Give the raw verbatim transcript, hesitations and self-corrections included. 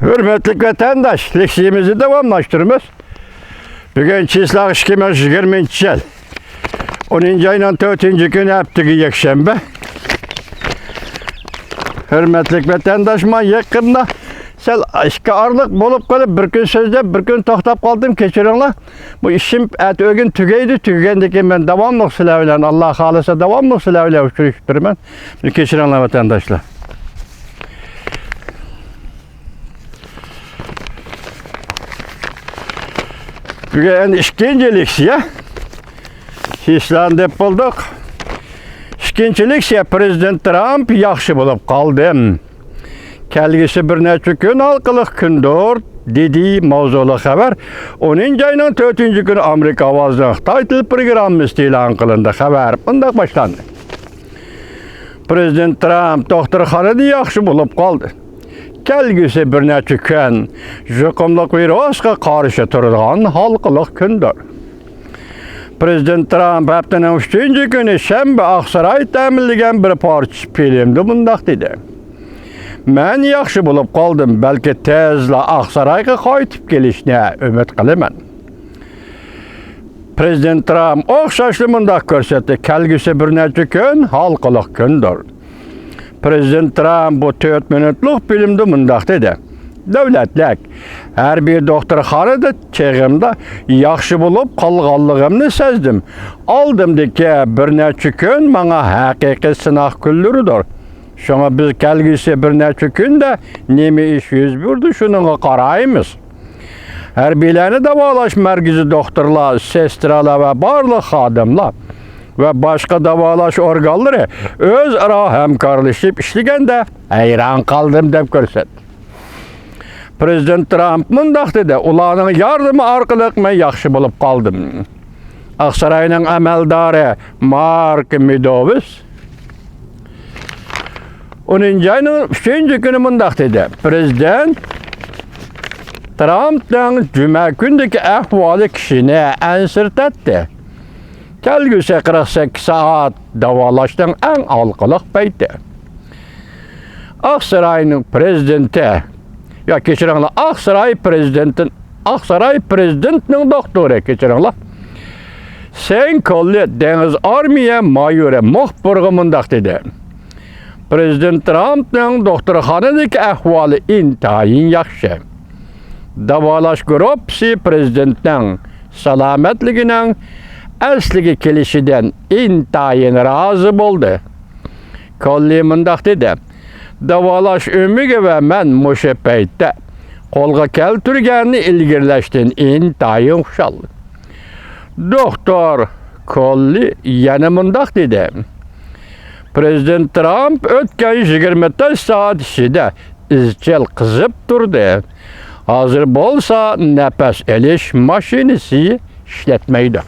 ھۆرمەتلىك ۋەتەنداش، لېكسىيىمىزنى داۋاملاشتۇرىمىز. بۈگۈن چىسلاق ئىككى مىڭ يىگىرمىنچى يىل، ئونىنچى ئاينىڭ تۆتىنچى كۈنى، ھەپتىگە يەكشەنبە. ھۆرمەتلىك ۋەتەنداش، مانا يېقىندا سەل ئىككى ئارىلىق بولۇپ قېلىپ، بىر كۈن سۆزلەپ، بىر كۈن توختاپ قالدىم، كەچۈرۈڭلار. بۇ ئىشىم ئەتە ئۆگۈن تۈگەيدۇ، تۈگىگەندىن كېيىن مەن داۋاملىق سىلەر بىلەن، ئاللا خالىسا، داۋاملىق سىلەر بىلەن ئۇچرىشىپ تۇرىمەن. بىر كەچۈرۈڭلار، ۋەتەنداشلار. بۈگۈن ئەمدى ئىككىنچى لېكسىيە. چىسلانى دەپ بولدۇق. ئىككىنچى لېكسىيە، پىرېزىدېنت ترامپ ياخشى بولۇپ قالدىم. كەلگۈسى بىر نەچچە كۈن ھالقىلىق كۈندۇر، دېدى ماۋزۇلۇق خەۋەر ئونىنچى ئاينىڭ تۆتىنچى كۈنى ئامېرىكا ئاۋازىنىڭ خىتاي تىل پروگراممىسىدا ئېلان قىلىندى. خەۋەر مۇنداق باشلاندى. پىرېزىدېنت ترامپ دوختۇرخانىدا ياخشى بولۇپ قالدى. كەلگۈسى بىر نەچچە كۈن يۇقۇملۇق ۋىرۇسقا قارشى تۇرىدىغان ھالقىلىق كۈندۇر. پىرېزىدېنت ترامپ ھەپتىنىڭ ئۈچىنچى كۈنى شەنبە ئاقساراي تەمىنلىگەن بىر پارچە فىلىمدە مۇنداق دېدى: «مەن ياخشى بولۇپ قالدىم، بەلكى تېزلا ئاقسارايغا قايتىپ كېلىشنى ئۈمىد قىلىمەن.» پىرېزىدېنت ترامپ ئوخشاشلا مۇنداق كۆرسەتتى: «كەلگۈسى بىر نەچچە كۈن ھالقىلىق كۈندۇر.» پىرېزىدېنت ترامپ بۇ تۆت مىنۇتلۇق فىلىمدە مۇنداق دېدى: «دۆلەتلىك ھەربىي دوختۇرخانىدا چېغىمدا ياخشى بولۇپ قالغانلىقىمنى سەزدىم. ئالدىمدىكى بىر نەچچە كۈن ماڭا ھەقىقىي سىناق كۈنلىرىدۇر. شۇڭا بىز كەلگۈسى بىر نەچچە كۈندە نېمە ئىش يۈز بېرىدۇ، شۇنىڭغا قارايمىز.» ھەربىيلەرنى داۋالاش مەركىزى دوختۇرلار، سېسترالار ۋە بارلىق خادىملار ۋە باشقا داۋالاش ئورگانلىرى ئۆزئارا ھەمكارلىشىپ ئىشلىگەندە ھەيران قالدىم، دەپ كۆرسەتتى. پىرېزىدېنت ترامپ مۇنداق دېدى: «ئۇلارنىڭ ياردىمى ئارقىلىق مەن ياخشى بولۇپ قالدىم.» ئاقساراينىڭ ئەمەلدارى مارك مېدوۋىس ئونىنچى ئاينىڭ ئۈچىنچى كۈنى مۇنداق دېدى: «پىرېزىدېنت ترامپنىڭ جۈمە كۈنىدىكى ئەھۋالى كىشىنى ئەنسىرىتەتتى. كەلگۈسى قىرىق سەككىز سائەت داۋالاشنىڭ ئەڭ ھالقىلىق پەيتى.» ئاقساراينىڭ پىرېزىدېنتى، يا، كەچۈرۈڭلار، ئاقساراي پىرېزىدېنتى، ئاقساراي پىرېزىدېنتىنىڭ دوختۇرى، كەچۈرۈڭلار، سېن كوللى دېڭىز ئارمىيە مايورى مۇخبىرغا مۇنداق دېدى: «پىرېزىدېنت ترامپنىڭ دوختۇرخانىدىكى ئەھۋالى ئىنتايىن ياخشى. داۋالاش گۇرۇپپىسى پىرېزىدېنتنىڭ سالامەتلىكىنىڭ ئەسلىگە كېلىشىدىن ئىنتايىن رازى بولدى.» كوللى مۇنداق دېدى: «داۋالاش ئۆمىكى ۋە مەن مۇشۇ پەيتتە قولغا كەلتۈرگەننى ئىلگىرىلەشتىن ئىنتايىن خۇشال.» دوختۇر كوللى يەنە مۇنداق دېدى: «پىرېزىدېنت ترامپ ئۆتكەن يىگىرمە تۆت سائەت ئىچىدە ئىزچىل قىزىپ تۇردى. ھازىر بولسا نەپەس ئېلىش ماشىنىسى ئىشلەتمەيدۇ.»